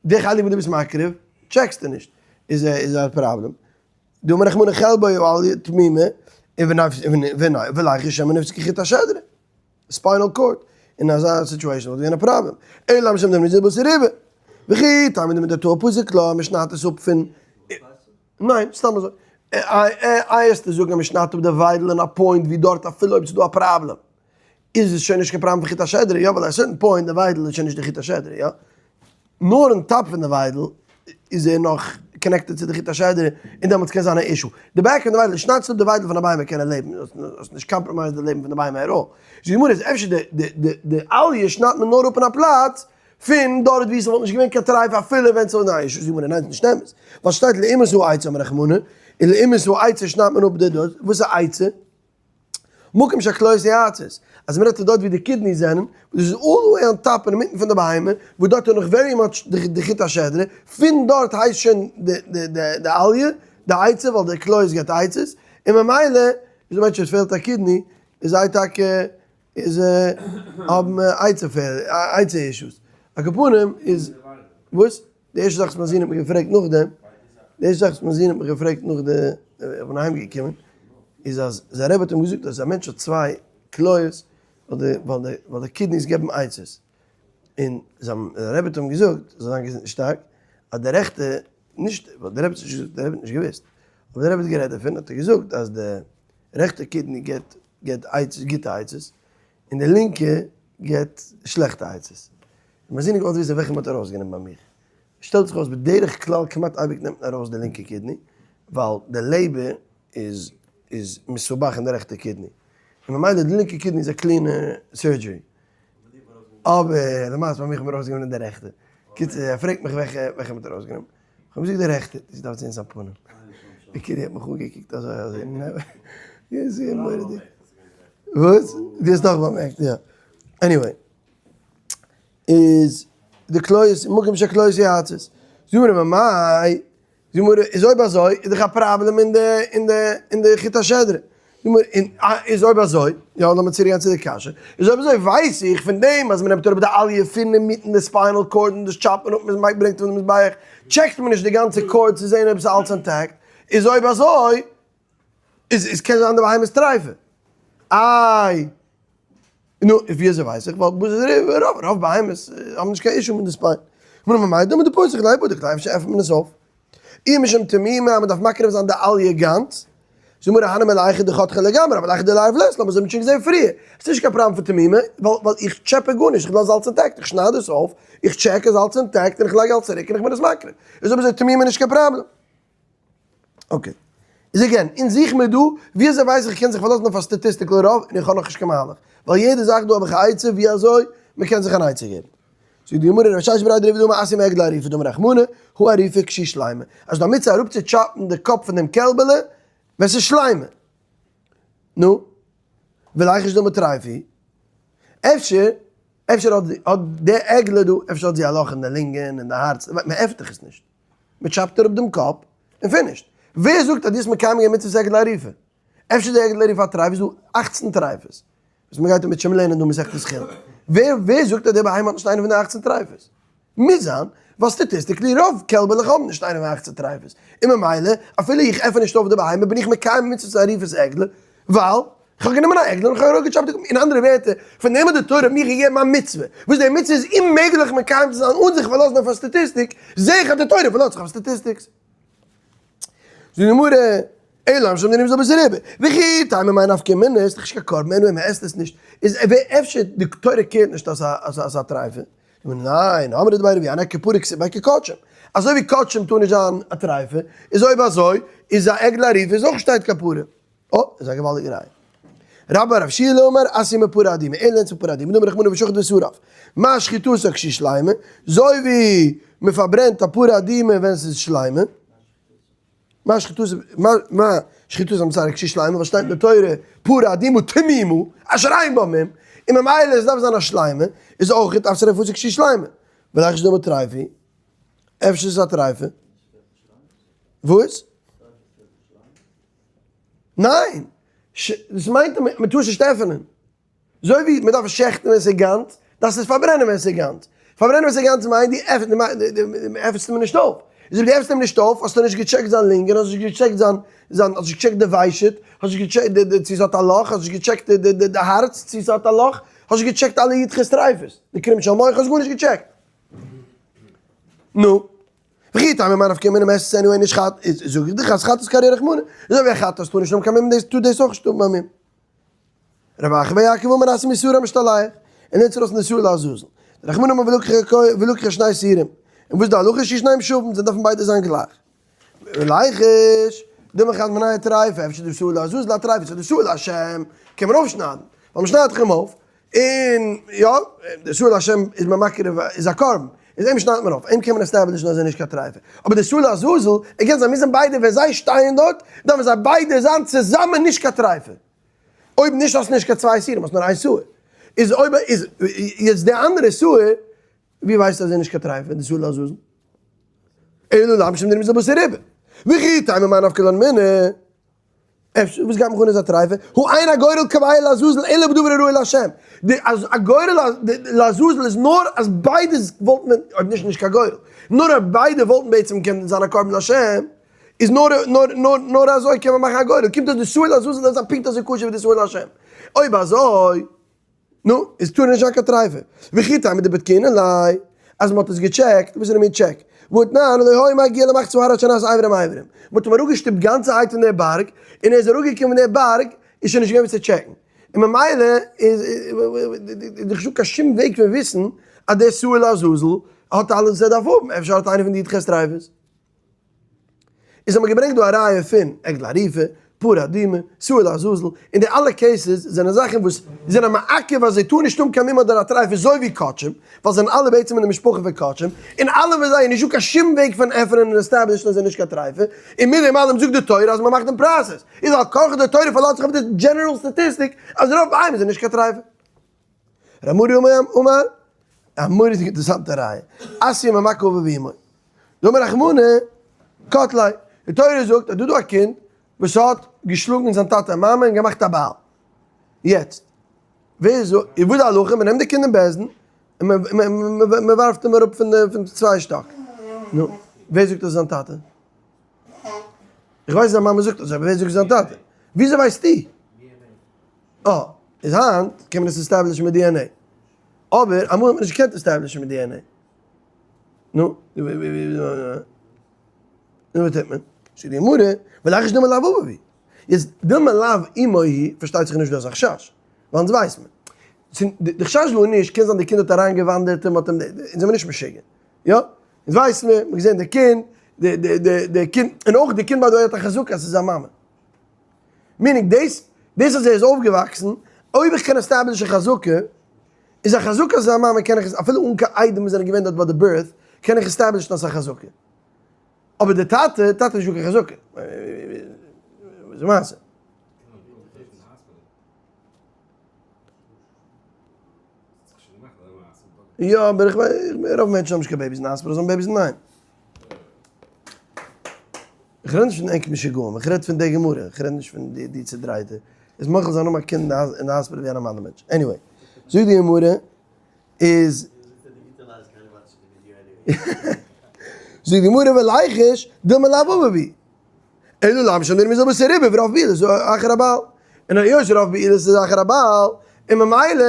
די חלק וואס דו ביסט מקריב טשעקסטו נישט, איז איז א פראבלעם. דאמר רחמנא חלבו אל תמימה וליחוש שמא נפסק חוט השדרה, spinal cord, אין אזא סיטואשען וואלט געווען א פראבלעם, אלא משום דמנזיל בתר רובא, וכי תימא דמתתאה פסיק לה, מ'שניידט עס אפ פון. ניין, סתם אזוי. איי עסטו זאגן אז מען שניידט אפ די וויידל אין א point ווי דארט אפילו אויב ס'איז דא א פראבלעם איז עס שוין נישט קיין פראבלעם פון חוט השדרה, יא ווייל א certain point די וויידל איז שוין נישט די חוט השדרה, יא? נאר אין top פון די וויידל איז ער נאך connected צו די חוט השדרה און דעמאלטס קען זיין א issue. די back פון די וויידל, שניידסט אפ די וויידל פון א בהמה קען ער לעבן, האסט נישט compromised די לעבן פון די בהמה at all. זאגט די גמרא איז אפשר די אליה שניידט מען נאר אפ אין א פלאץ פון דארט ווי ס'וואלט נישט געווען קיין טרייף אפילו ווען ס'וואלט ניין נישט זאגט מען ניין ס'נישט אמת ווייל שטייט לעומת העצה אמר רחמנא און לעומת העצה שניידט מען אפ די דאס וואס איז עצה? מקום שהכליות יועצות אז מ'רעדט דארט ווי די kidneys זענען וואס דאס איז all the way on top אינמיטן פון די בהמה וואס דארט איז נאך very much די חוט השדרה פון דארט הייסט שוין די אליה די עצה ווייל די כליות געבט עצות און ממילא איז דא מענטשן וואס פעלט א kidney איז זיי טאקע איז האבן עצה אישוס. על כל פנים איז וואס? די ערשטע זאך וואס מיין זון האט מיר געפרעגט נאכדעם, די ערשטע זאך וואס מיין זון האט מיך געפרעגט נאך די איך בין אהיים געקומען, איז אז זיין רבי האט אים געזאגט אז א מענטש האט צוויי כליות ווייל די ווייל די ווייל די kidneys געבן עצות, און זיין רבי האט אים געזאגט זאל זיין געזונט און שטארק, אז די רעכטע, נישט ווייל די רבי האט נישט געזאגט, די רבי האט נישט געוואוסט, אבער די רבי האט גערעדט דערפון האט ער געזאגט אז די רעכטע kidney געבט געבט עצות גוטע עצות, און די לינקע געבט שלעכטע עצות. און מיין זון האט געוואלט וויסן וועלכע מ'האט ארויסגענומען ביי מיר. שטעלט זיך אויס בדרך כלל כמעט אייביג נעמט מען ארויס די לינקע kidney, ווייל די לעבער איז איז מסובך אין די רעכטע kidney. און ממילא די לינקע kidney איז א cleaner surgery. אבער למעשה ביי מיך האט מען ארויסגענומען די רעכטע. קיצור ער פרעגט מיך וועלכע וועלכע מ'האט ארויסגענומען. כ'האב געזאגט די רעכטע, דו דארפסט זען זיין פנים. בקיצור ער האט מיך אנגעקוקט אזוי אזוי נעבעך. ס'איז געווען מורא'דיג. וואס? דו האסט אויך באמערקט, יא. Anyway. איז די כליות, מקום שהכליות יועצות. זאג מיר ממאי, זאג מיר, איז אויב אזוי איז דאך א פראבלעם אין די אין די אין די חוט השדרה. זאג מיר, און איז אויב אזוי, יא לאמיר צוריק גיין צו די קשיא, איז אויב אזוי ווייס איך פון דעם אז מ'נעמט אראפ די אליה פון אינמיטן די spinal cord און דאס טשאפט מען אפ מען ברענגט אויף די מזבח, טשעקט מען נישט די גאנצע cord צו זען אויב ס'איז אלץ intact, איז אויב אזוי איז איז קען זיין די בהמה איז טרייפה. איי. נו, ווי אזוי ווייס איך? ווייל וואס איז רוב רוב בהמות האבן נישט קיין issue מיט די spine. כ'מיין ממאי דמי דפתח ליה בדק ליה אפשר עפנט מען עס אויף. אי משום תמימא אז מ'דארף מקריב זיין די אליה גאנץ. זאג מיר אהנא מלאכא דחתכא לגמרי אבער להיכא דלאו לית לאמיר אזוי האבן שוין געזען פריער. עס איז נישט קיין פראבלעם פון תמימא ווייל ווייל איך טשעפע גארנישט איך לאז אלץ intact איך שנייד עס אויף איך טשעק אז אלץ intact און איך לייג אלץ צוריק און איך בין עס מקריב. איז אויב אזוי תמימא נישט קיין פראבלעם. Okay. איז again, אונז זוכן מיר דא, ווי אזוי ווייס איך איך קען זיך פארלאזן אויף א statistical רוב און איך האב נאכנישט קיין מהלך. ווייל יעדע זאך דא האב איך א עצה ווי אזוי מען קען זיך אן עצה געבן. זאגט די גמרא, רב ששת בריה דרבא דאמר אתיא מעגלא עריפה דאמר רחמנא, הא עריפה כשהיא שלימה. אז דא מצוה אראפצו טשאפן די קאפ פון דעם קעלבעלע ווען ס'איז שלימה. נו, וליחוש דילמא טריפה. אפשר, אפשר האט האט די עגלה דא, אפשר האט זי א לאך אין די לונגען, אין די הארץ, מען עפנט דאך עס נישט. מען טשאפט אראפ דעם קאפ און finished. ווער זאגט אז דו האסט מקיים געווען מצוות עגלה ערופה? אפשר די עגלה ערופה א טרייף איז דא אכצן טרייפות וואס מען גייט מיט שוין לערנען דא מסכת חולין. ווער ווער זאגט אז די בהמה האט נישט איינע פון די אכצן טרייפות? מוז זיין ווייל statistically רוב קעלבעלעך האבן נישט איינע פון אכצן טרייפות און ממילא אפילו איך עפען נישט אויף די בהמה בין איך מקיים מצוות עריפת עגלה ווייל. כ'האב גענומען א עגלה און כ'האב אראפגעטשאפט די קרבן. אין אנדערע ווערטער, פון דעם האט די תורה מיר געגעבן א מצוה, וואס די מצוה איז אוממעגליך מקיים צו זיין אן זיך פארלאזן אויף א סטאטיסטיק, זע איך אז די תורה פארלאזט זיך אויף statistics. זאגט די גמרא, אלא משום דנרמזה בתר ריבה, וכי תימא מאי נפקא מינה, איז דאך נישט קיין קרבן, עניוועי מען עסט עס נישט, איז אפשר די תורה care ט נישט אזא טרייפה? ניין, אמרי דבי רבי ינאי כפרה כתיב ביה כקדשים, אזוי ווי קדשים טאר נישט זיין א טרייפה, איז אויב אזוי איז א עגלה ערופה איז אויך שטייט כפרה. אה, איז א געוואלדיגע ראיה. רבה רב שיע אמר אתיא מפרה אדומה, ער לערנט פון פרה אדומה, דאמר רחמנא ושחט ושרף. מה שחיטתו כשהיא שלימה, אזוי ווי מען פארברענט א פרה אדומה ווען ס'איז שלימה. מה שחיטתו מה שחיטתו המצורע כשהיא שלימה, וואס שטייט אין די תורה פרה אדומה תמימה, אשר אין בה מום, און ממילא עס דארף זיין א שלימה, איז אויך אף שריפתו כשהיא שלימה. וליחוש דילמא טריפה, אפשר איז עס א טריפה? וואס? ניין! דאס מיינט אז מען טאר עס נישט עפענען. אזוי ווי מען דארף עס שעכטן ווען עס איז גאנץ, דארפסטו עס פארברענען ווען עס איז גאנץ. פארברענען ווען עס איז גאנץ מיינט דו עפענסט אים נישט אויף. איז אויב דו עפנסט אים נישט אויף האסטו נישט געטשעקט זיין לונגען, האסט נישט געטשעקט זיין זיין האסט נישט געטשעקט די ושט, האסט נישט געטשעקט די די צו עס האט א לאך, האסט נישט געטשעקט די די די הארץ צו עס האט א לאך, האסט נישט געטשעקט אלע י"ח טריפות, די קרום של מח, האסט גארנישט געטשעקט. נו. וכי תימא מאי נפקא מינה מ'עסט עס anyway נישט חטאת, איז זאג איך דיך אז חטאת קריא רחמנא, אזוי ווי א חטאת טאר נישט האבן קיין מום דאס טאר דאס אויך נישט האבן א מום. רב אחא בר יעקב אמר אתיא משעיר המשתלח, און נעמט ארויס פון די שעיר לעזאזל. דרחמנא אמר ולקח שני שעירים, און וואס איז די הלכה שיהיו שניהם שווים, זיי דארפן ביידע זיין גלייך. וליחוש, דילמא חד מינייהו טריפה, אפשר די שעיר לעזאזל א טריפה, סאו די שעיר להשם קען מען אויפשניידן, ווייל מ'שניידט דאך אים אויף, און יא, די שעיר להשם איז מען מקריב איז א קרבן, איז אים שניידט מען אויף, אים קען מען establish ן אז ער איז נישט קיין טרייפה, אבער די שעיר לעזאזל, again זיי מוזן ביידע ווען זיי שטייען דארט, דארפן זיי ביידע זיין צוזאמען נישט קיין טרייפה, אויב נישט האסטו נישט קיין צוויי שעירים האסט נאר איין שעיר, איז אויב איז יעצט די אנדערע שעיר, ווי ווייסטו אז ער איז נישט קיין טרייפה די שעיר לעזאזל? אלא לאו משום דרמזי בתר ריבה, וכי תימא מאי נפקא לן מינה. אפשר וואס גייט מיך אן איז א טרייפה, הא אין הגורל קובע לעזאזל אלא בדבר הראוי להשם, די אז א גורל לעזאזל איז נאר אז ביידע וואלטן ווען, אויב נישט נישט קיין גורל, נאר אויב ביידע וואלטן בעצם געקענט זיין א קרבן להשם, איז נאר נאר נאר נאר אזוי קען מען מאכן א גורל, קומט אויס די שעיר לעזאזל דארף זיין פונקט אזוי כשר ווי די שעיר להשם, אויב אזוי. נו, איז טאר נישט זיין קיין טרייפה. וכי תימא דבדקינן ליה, אז מ'האט עס געטשעקט, וואס איז די מין טשעק? והתנן לא היה מגיע למחצה ההר עד שנעשה אברים אברים. מ'האט אים אראפגעשטופט גאנצערהייט פון דער בארג, און ער איז אראפגעקומען פון דער בארג, איז שוין נישט געווען וואס צו טשעקן. און ממילא איז דאך נישטא קיין שום וועג פון וויסן אז דער שעיר לעזאזל האט אלעס וואס ער דארף האבן, אפשר האט איינער פון די י"ח טרייפות. איז האט מען געברענגט דא א ראיה פון עגלה ערופה, פרה אדומה, שעיר לעזאזל, און די אלע cases זענען זאכן וואס זענען מעכב אז זיי טארן נישט האבן קיין מום אדער א טרייף אזוי ווי קדשים, ווייל זיי זענען אלע בעצם אין די משפחה פון קדשים, און אלע פון זיי איז נישטא קיין שום וועג פון עפענען און establish ן אז זיי זענען נישט קיין טרייפה, און מיט דעם אלעם זאגט די תורה אז מען מאכט דעם process, איז על כרחך די תורה פארלאזט זיך אויף די general statistic אז רוב בהמות זענען נישט קיין טרייפה. ר' מרי אמר, א מורא'דיגע אינטערעסאנטע ראיה, אתיא ממכה אביו ואמו. דאמר רחמנא, קטליה, די תורה זאגט אז דא דא א קינד וואס האט געשלאגן זיין טאטע און מאמע און געמאכט א בעל. יעצט, ווער זאגט, איז וואס די הלכה, מען נעמט די קינד אין בית דין און מען ווארפט אים אראפ פון די צוויי שטאק. נו, ווער זאגט אז עס איז זיין טאטע? איך ווייס אז זיין מאמע זאגט אזוי, אבער ווער זאגט עס איז זיין טאטע? וויאזוי ווייסטו? אה, איז היינט קען מען עס establish ן מיט DNA. אבער אמאל האט מען נישט געקענט establish ן מיט DNA. נו, נו וואס טוט מען? זאגט די גמרא, וליחוש דילמא לאו אביו היא. יעצט דילמא לאו אמו היא פארשטייט זיך נישט דא אזא חשש, ווייל אונז ווייסט מען. די חשש דא איז נישט, קען זיין די קינד האט אריינגעוואנדערט און מ'האט אים, אונז זעמיר נישט משוגע. יא? אונז ווייסט מען, מ'האט געזען די קינד, די קינד, און אויך די קינד by the way האט א חזקה אז ס'איז זיין מאמע. meaning דאס דאס אז ער איז אויפגעוואקסן, אויב איך קען establish ן חזקה, איז א חזקה אז זיין מאמע קען איך עס אפילו אן קיין עדים וואס זענען געווען דארט ביי די birth, קען איך establish ן אז ס'איז א חזקה. אבער די טאטע, טאטע איז נישטא קיין חזקה. וואס איז די מעשה? יא אבער איך ווייס רוב מענטשן האבן נישט קיין babies אין האספיטאל זיי האבן babies אינדערהיים. איך רעד נישט פון ענק משוגעים, איך רעד פון די גמרא, איך רעד נישט פון די צודרייטע. איז מוחל זיין האבן א קינד אין די האספיטאל ווי א נארמאלע מענטש. anyway, זאגט די גמרא איז. זאגט די גמרא וליחוש דילמא לאו אביו היא. אלא לאו משום דרמז אבות ריבה ורוב בילות אחר הבעל. און היות רוב בעילות איז אחר הבעל, און ממילא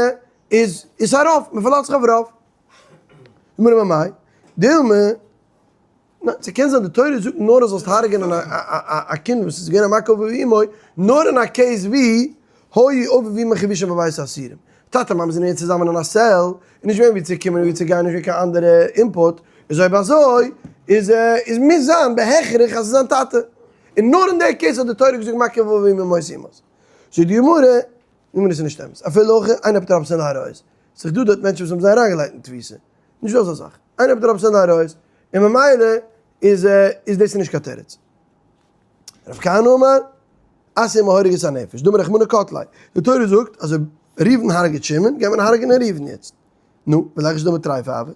איז איז א רוב, מען פארלאזט זיך אויף רוב. גמרא ממאי דילמא, ניין, ס'קען זיין די תורה זאגט נאר אז זאלסט הרג'נען א קינד וואס איז געווען א מכה אביו ואמו, נאר אין א case ווי היו אביו ואמו חבושים בבית האסורים. טאטע מאמע זענען געווען צוזאמען אין א cell, און נישט געווען ווי צו קומען און ווי צו גיין, נישט געווען קיין אנדערע input, איז אויב אזוי איז איז מוז זיין בהכרח אז ס'איז זיין טאטע. און נאר אין די case האט די תורה געזאגט מכה אביו ואמו מות יומת. זאגט די גמרא, די גמרא איז נישט אמת, אפילו הכי אין אפוטרופסין לעריות, ס'איז דא דארט מענטשן וואס האבן זיי אריינגעלייגט אין תפיסה, נישט דא אזא זאך, אין אפוטרופסין לעריות, און ממילא איז איז דאס נישט קיין תירוץ. רב כהנא אמר, אתיא מהורג את הנפש, דאמר רחמנא קטליה, די תורה זאגט אז אויב ראובן הרג'ט שמעון, גייט מען הרג'נען ראובן יעצט. נו, וליחוש דלמא טריפה הוה,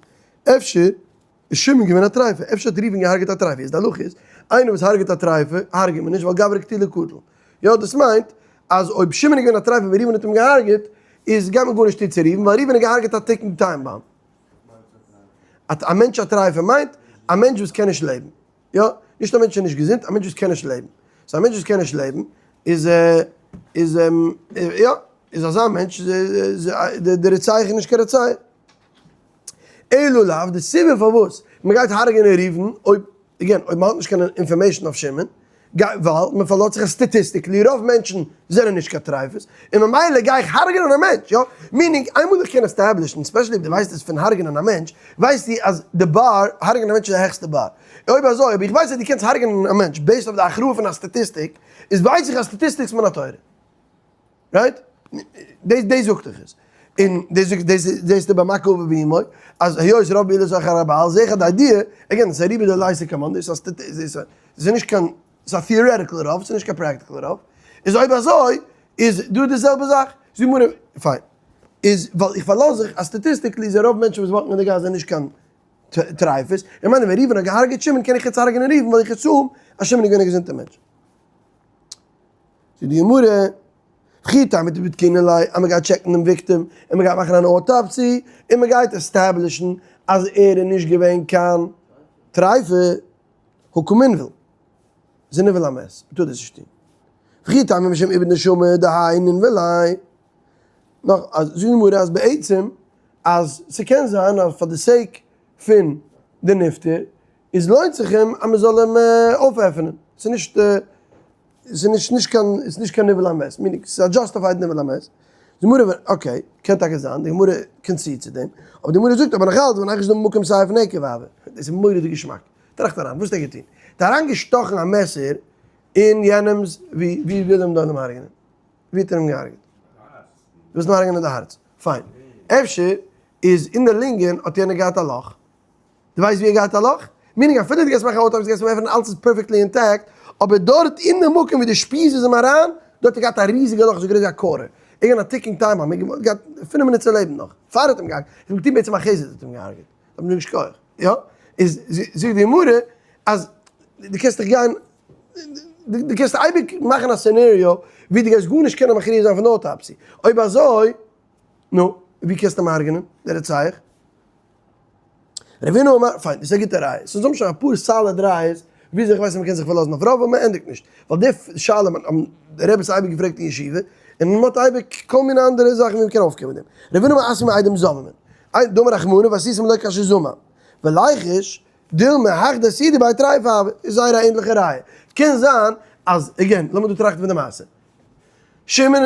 אפשר איז שמעון געווען א טרייפה, אפשר האט ראובן געהארגעט א טרייפה, איז די הלכה איז, איינער וואס הארגעט א טרייפה, הארגעט מען נישט ווייל גברא קטילה קטיל. יא דאס מיינט אז אויב שמעון איז געווען א טרייפה ווען ראובן האט אים געהארגעט, איז גייט מען גארנישט טון צו ראובן ווייל ראובן האט געהארגעט א ticking time bomb. א מענטש א טרייפה מיינט א מענטש וואס קען נישט לעבן. יא, נישט א מענטש איז נישט געזונט, א מענטש וואס קען נישט לעבן. so א מענטש וואס קען נישט לעבן איז איז יא, איז אזא מענטש די רוצח איז נישט קיין רוצח. אלא לאו, די סיבה פארוואס מען גייט הרג'ענען ראובן, אויב, again, אויב מען האט נישט קיין information אויף שמעון, ווייל מען פארלאזט זיך אז statistically רוב מענטשן זענען נישט קיין טרייפות, און ממילא גיי איך הרג'ענען א מענטש, יא? meaning, איינמאל איך קען establish ן, especially אויב דו ווייסט עס פון הרג'ענען א מענטש, ווייסטו אז די באר, הרג'ענען א מענטש איז די העכסטע באר. אויב אזוי, אויב איך ווייס אז דו קענסט הרג'ענען א מענטש based אויף די הכרעה פון א statistic, איז ווייס איך אז statistics מן התורה. right? דאס דאס זאגט דאך עס. און דאס זאגט דאס דאס איז ביי מכה אביו ואמו, אז היות רוב בעילות אחר הבעל, זעה איך אז די idea, again, ס'איז א ריבא דאורייתא כמאן, דאס איז איז נישט קיין, ס'איז א theoretical רוב, ס'איז נישט קיין practical רוב. איז אויב אזוי, איז דא די זעלבע זאך. זאגט די גמרא, פיין. איז ווייל איך פארלאז זיך אז statistically איז רוב מענטשן וואס walk ן אין די גאס זענען נישט קיין טרייפות. איך מיין ווען ראובן האט געהארגעט שמעון קען איך יעצט הרג'נען ראובן ווייל איך assume אז שמעון איז געווען א געזונטער מענטש. זאגט די גמרא, וכי תימא דבדקינן ליה, אז מען גייט check ן דעם victim, און מען גייט מאכן אן autopsy, און מען גייט establish ן אז ער איז נישט געווען קיין טרייפה, הא קא מינבל, איז ער ניבול המת, מען טאר דאס נישט טון. וכי תימא משום איבוד נשמה דהאי נינבל ליה. נאך, זאגט די גמרא אז בעצם אז ס'קען זיין אז פאר די sake פון די נפטר איז לוינט זיך אים אז מען זאל אים אויפעפענען, ס'איז נישט ס'איז נישט נישט קיין ס'איז נישט קיין ניבול המת, meaning ס'איז א justified ניבול המת, די גמרא ווען okay, קען טאקע זיין, די גמרא concede צו דעם, אבער די גמרא זאגט אבער נאך אלץ וליחוש דלמא מקום סייף נקב הוה, דאס איז מורא'דיג געשמאק, טראכט אריין, וואס האט ער געטון? האט אריינגעשטאכן א מעסער אין יענעמ'ס, ווי ווי וויל אים דאן אים הרג'נען? ווי האט ער אים געהארגעט? דו ווילסט אים הרג'נען אין די הארץ, פיין, אפשר איז אין די לונגען האט יענער געהאט א לאך, דו ווייסט ווי ער געהאט א לאך? meaning אפילו דו גייסט מאכן autopsy גייסט אים עפענען אלץ איז perfectly intact, אבער דארט אין די מקום ווי די שפיז איז אים אריין, דארט האט ער געהאט א ריזיגע לאך אזוי גרויס ווי א quarter, ער געווען א ticking time bomb, ער האט געהאט פינף מינוט צו לעבן נאך, פאר ער האט אים געהארגעט, ער האט אים געטון בעצם א חסד האט אים געהארגעט, האט אים נישט כח, יא? איז זאגט די גמרא אז דו קענסט דיך גיין, דו קענסט אייביג מאכן א scenario ווי דו גייסט גארנישט קענען מכריע זיין פון די autopsy, אויב אזוי, נו, ווי קענסטו אים הרג'נען, דער רוצח? רבינא אמר, פיין, דאס איז א גוטע ראיה. so אונז האבן שוין אפאר solid ראיות וויאזוי איך ווייס אז מ'קען זיך פארלאזן אויף רוב אבער מ'ענדיגט נישט. ווייל די שאלה האבן די רבי'ס אייביג געפרעגט אין ישיבה, און מ'האט אייביג כל מיני אנדערע זאכן ווי מ'קען אויפקומען מיט דעם. רבינא אמר אתיא מעדים זוממין. דאמר רחמנא ועשיתם לו כאשר זמם. וליחוש דילמא הך דסהידו ביה טריפה הוה. איז זייער א ענדליכע ראיה. קען זיין אז, again, לאמיר דא טראכטן פון די מעשה. שמעון,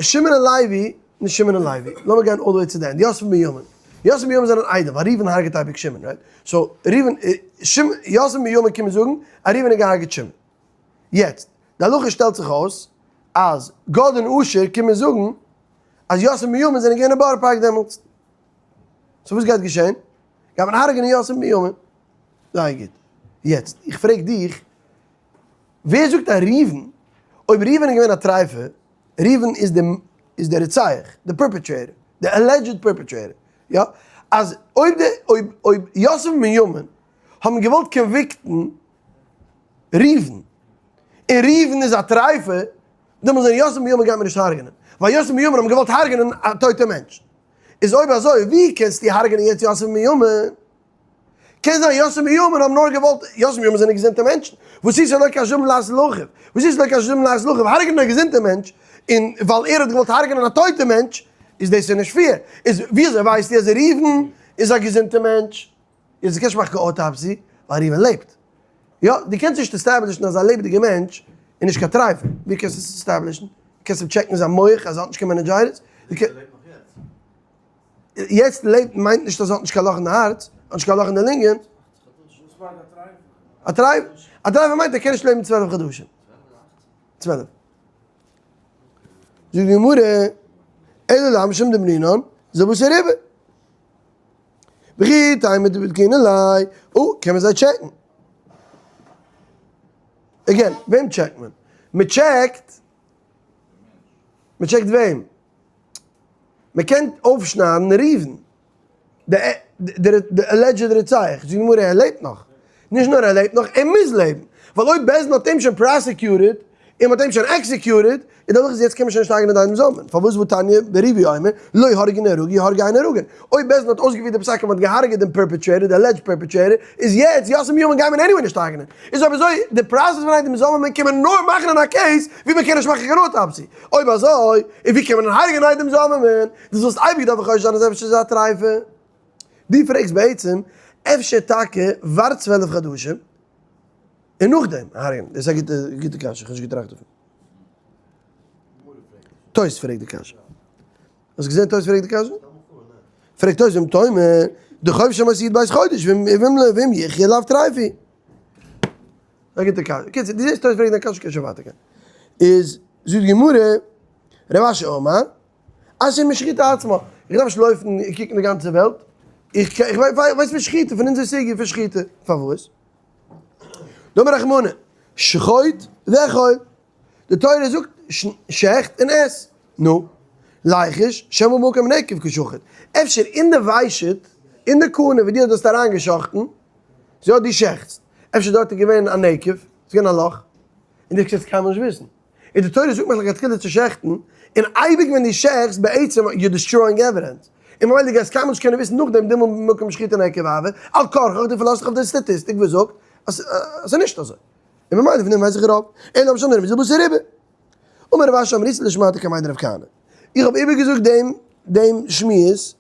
שמעון און לוי, נישט שמעון און לוי, לאמיר גיין all the way צו די end, יוסף און בנימין, יוסף און בנימין זענען איידעם, ווייל ראובן הרג'עט אייביג שמעון, right? so ראובן, יוסף און בנימין קומען זאגן אז ראובן האט געהרג'עט שמעון. יעצט, די הלכה שטעלט זיך אויס אז גד און אשר קומען זאגן אז יוסף און בנימין זענען געווען אין בארא פארק דעמאלטס. so וואס גייט געשען? גייט מען הרג'ענען יוסף און בנימין. זייער גוט. יעצט, איך פרעג דיך, ווער זאגט אז ראובן, אויב ראובן איז געווען א טרייפע, ראובן איז די איז די רוצח, די perpetrator, די alleged perpetrator, יא? אז אויב די אויב אויב יוסף און בנימין האבן געוואלט convict ן ראובן, און ראובן איז א טרייפע, דעמאלס זענען יוסף און בנימין גייט מען נישט הרג'נען, ווייל יוסף און בנימין האבן געוואלט הרג'נען א טויטע מענטש. איז אויב אזוי ווי קענסטו הרג'נען יעצט יוסף און בנימין? קען זיין יוסף און בנימין האבן נאר געוואלט, יוסף און בנימין זענען געזונטע מענטשן, וואס איז שלא כשרם לעשות לאחיו? וואס איז שלא כשרם לעשות לאחיו? הרג'נען א געזונטע מענטש, און ווייל ער האט געוואלט הרג'נען א טויטע מענטש, איז דאס איז נישט fair. איז וויאזוי ווייסטו אז ראובן איז א געזונטע מענטש? איז דו קענסט מאכן קיין autopsy, ווייל ראובן לעבט. יא, דו קענסט נישט establish ן אז א לעבעדיגע מענטש איז נישט קיין טרייפע. ווי קענסטו עס establish ן? קענסט אים check ן זיין מח אז ער האט נישט קיין meningitis? יעצט לעבט מיינט נישט אז ער האט נישט קיין לאך אין די הארץ, האט נישט קיין לאך אין די לונגען. א טרייף? א טרייף מיינט ער קען נישט לעבן 12 חדשים. 12. זאגט די גמרא, אלא למשום דמרינן, זה וואס ער איבער. וכי תימא דבדקינן ליה, או, קען מען זיי check ן. Again, וועם check ט מען? מען check ט, מען check ט וועם? מען קען אויפשניידן ראובן, די alleged רוצח, זאגט די גמרא ער לעבט נאך, נישט נאר ער לעבט נאך, ער מוז לעבן, ווייל אויב בית דין האט אים שוין prosecuted, און מען האט אים שוין executed, איז דאך יעצט קען מען שוין נישט הרג'נען דיינעם זאמען, פארוואס והתניא ברבי אומר, לא הרגו נהרגו הרגו אין נהרגין, אויב בית דין האט אויסגעפירט די פסק און מען האט געהארגעט דעם perpetrator, די alleged perpetrator, איז יעצט יוסף מיאמן גייט מען anyway נישט הרג'נען, איז אויב אזוי די process פון עדים זוממין קען מען נאר מאכן אין א case ווי מען קען נישט מאכן קיין autopsy, אויב אזוי איז ווי קען מען הרג'נען עדים זוממין? דו זאלסט אייביג דארפן חושש זיין אז אפשר איז ער א טרייפע. דו פרעגסט בעצם אפשר טאקע ווארט 12 חדשים און נאכדעם הרג'נען, דאס איז א גוטע גוטע קשיא, איך האב נישט געטראכט דערפון. תוס' פרעגט די קשיא. האסט געזען תוס' פרעגט די קשיא? פרעגט תוס' ואם תאמר דחוב שמות י"ב חודש ואם יחיה לאו טריפה. א גוטע קשיא. קיצור, דו זעסט תוס' פרעגט די קשיא קען שוין ווייטער גיין. איז זאגט די גמרא, רב אשי אמר, אשר משחיטה עצמה. איך דארף נישט לויפן און קוקן די גאנצע וועלט. איך ווייס פון שחיטה, פון אונזער סוגיא פון שחיטה. פארוואס? דאמר רחמנא, שחוט ואכול. די תורה זאגט שעכט און עס. נו, ליחוש, שמא במקום נקב קשחית. אפשר אין די ושט, אין די קנה ווי דו האסט אריינגעשאכטן, זי האט דו שעכטסט. אפשר דארט איז געווען א נקב, ס'איז געווען א לאך, און דו קענסט קיינמאל נישט וויסן. און די תורה זאגט מיך לכתחילה צו שעכטן, און אייביג ווען דו שעכטסט בעצם you're destroying evidence. און ממילא דו גייסט קיינמאל נישט קענען וויסן נאכדעם דילמא במקום שחיטה נקב הוה, על כרחך דו פארלאזט זיך אויף די סטאטיסטיק וואס זאגט אז ס'איז נישט אזוי. און ממילא פון דעם ווייס איך רוב, אלא למשל נרמז בשר ריבה. אמר רב אשי אמריתא לשמעתא קמיה דרב כהנא. איך האב איבערגעזאגט דעם דעם שמועס,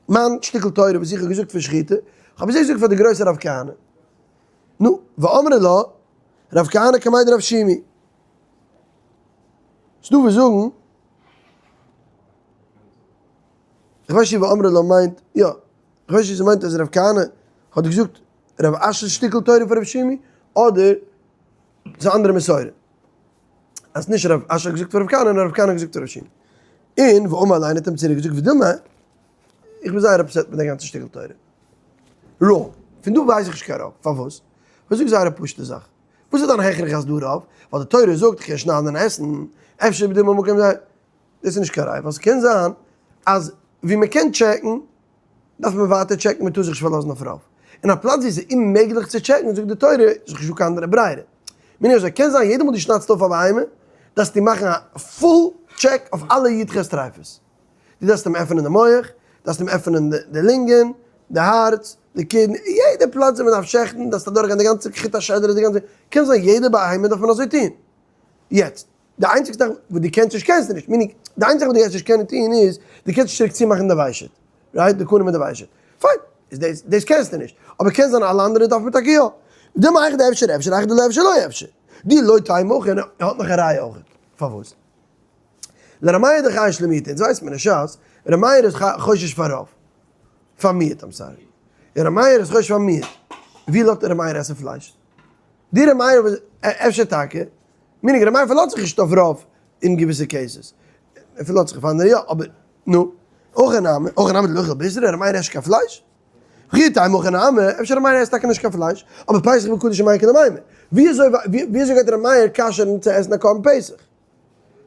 מיין שטיקל תורה וואס איך האב געזאגט פון שחיטה, איך האב עס געזאגט פאר די גרויסע רב כהנא. נו, ואמרי לה, רב כהנא קמיה דרב שימי. ס'דא וואס זאגן, איך ווייס נישט ואמרי לה מיינט, יא, איך ווייס נישט צו ס'מיינט אז רב כהנא האט געזאגט רב אשי'ס שטיקל תורה פאר רב שימי, אדער ס'איז א אנדערע מסורה. אז נישט רב אשי האט געזאגט פאר רב כהנא, נאר רב כהנא האט געזאגט פאר רב שימי. און ואמר ליה האט אים צוריק געזאגט ודילמא, איך בין זייער upset מיט די גאנצע שטיקל תורה. רוב. פון דא ווייס איך נישט קיין רוב. פארוואס? איך זאג זייער א פשוטע זאך. וואס איז דיין הכרח אז דא רוב? ווייל די תורה זאגט איך קען שניידן און עסן, אפשר בדילמא מקום זה. דאס איז נישט קיין ראיה, ווייל ס'קען זיין אז ווי מ'קען check ן, דארף מען ווייטער check ן, מ'טאר זיך נישט פארלאזן אויף רוב. אין א פלאץ ווי עס איז אוממעגליך צו check ן, זאגט די תורה, איז נישטא קיין אנדערע ברירה. מיין איך אזוי, קען זיין יעדע מאל דו שניידסט אויף א בהמה, דארפסטו מאכן א full check אויף אלע י"ח טריפות. דו דארפסט אים עפענען די מח, דארפסט אים עפענען די לונגען, די הארץ, די kidney, יעדע פלאץ ווי מ'דארף שעכטן, דארפסטו אדורכגיין די גאנצע חוט השדרה, די גאנצע, קען זיין יעדע בהמה דארף מען אזוי טון. יעצט, די איינציגסטע זאך וואס דו קענסט נישט קענסטו נישט, meaning, די איינציגסטע זאך וואס דו גייסט נישט קענען טון איז, דו קענסט נישט צוריק צומאכן די ושט, right? די קנה מיט די ושט. פיין, איז דאס, דאס קענסטו נישט. אבער קען זיין אלע אנדערע דארף מען טאקע יא. דילמא היכא דאפשר אפשר, היכא דלא אפשר לא אפשר. דאי לא תימא הכי, ער האט נאך א ראיה אויך. פארוואס? לר' מאיר דחייש למיעוטא, אונז ווייסט מען אין שס, ר' מאיר איז חושש פאר רוב. פאר מיעוט, I'm sorry. ר' מאיר איז חושש פאר מיעוט. ווי לאזט ר' מאיר עסן פלייש? די ר' מאיר וואס, אפשר טאקע, meaning ר' מאיר פארלאזט זיך נישט אויף רוב אין געוויסע cases. ער פארלאזט זיך אויף אנדערע יא, אבער נו. הכי נמי, הכי נמי דלא אכיל בישרא, ר' מאיר עסט נישט קיין פלייש. וכי תימא הכי נמי, אפשר ר' מאיר עסט טאקע נישט קיין פלייש, אבער פסח וקדשים מאי איכא למימר. ווי אזוי ווי אזוי גייט ר' מאיר כשר'ן צו עסן א קרבן פסח?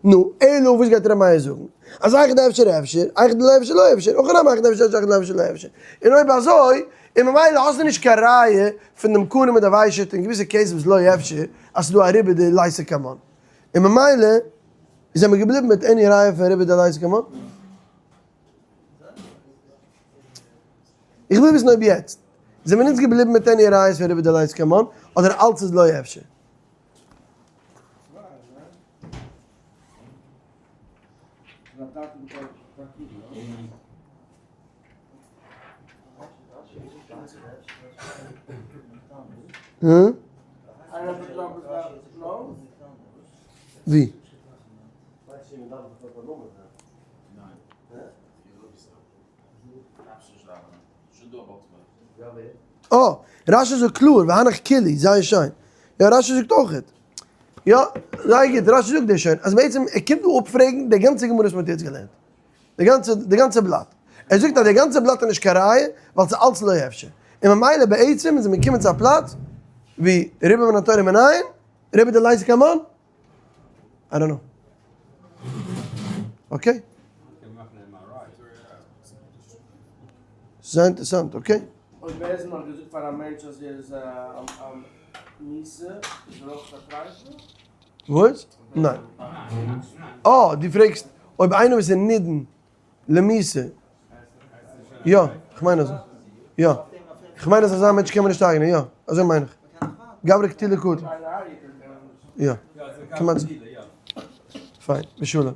נו, אלא וואס גייט ר' מאיר זאגן? אז היכא דאפשר אפשר, היכא דלא אפשר לא אפשר, הכי נמי היכא דאפשר אפשר היכא דלא אפשר לא אפשר. און אויב אזוי, און ממילא האסטו נישט קיין ראיה פון דעם קנה מיט די ושט אין געוויסע cases וואס לא אפשר, אז ס'איז דא א רובא דליתא כמן. און ממילא זעמיר געבליבן מיט any ראיה פון רובא דליתא כמן. איך וויל וויסן אויב יעצט. זעמיר אונז געבליבן מיט any ראיות פון רובא דלית כמאן, אדער אלץ איז לא אפשר? ווי? אה, רשי זאגט קלאר, והנך כולי, זייער שיין. יא, רשי זאגט אויכעט. יא, זייער גוט, רשי זאגט דאס שוין. אז בעצם, ער קומט דא אפפרעגן די גאנצע גמרא וואס מ'האט יעצט געלערנט. די גאנצע, די גאנצע בלאט. ער זאגט אז די גאנצע בלאט איז נישט קיין ראיה, ווייל ס'איז אלץ לא אפשר. און ממילא בעצם איז מען געקומען צו א פלאץ ווי רובא מן התורה מנין, רובא דלית כמאן, I don't know. Okay? זייער אינטערעסאנט, okay? אויב בית דין האט געזאגט פאר א מענטש אז ער איז א מיסה, איז ער אויך א טרייפה? וואס? ניין. אה, דו פרעגסט אויב איינער וואס איז נידון למיתה. יא, כ'מיין אזוי. יא. כ'מיין אז אזא מענטש קען מען נישט הרג'נען, יא. אזוי מיין איך. גברא קטילא קטיל. יא. כמעט. פיין. בשלום.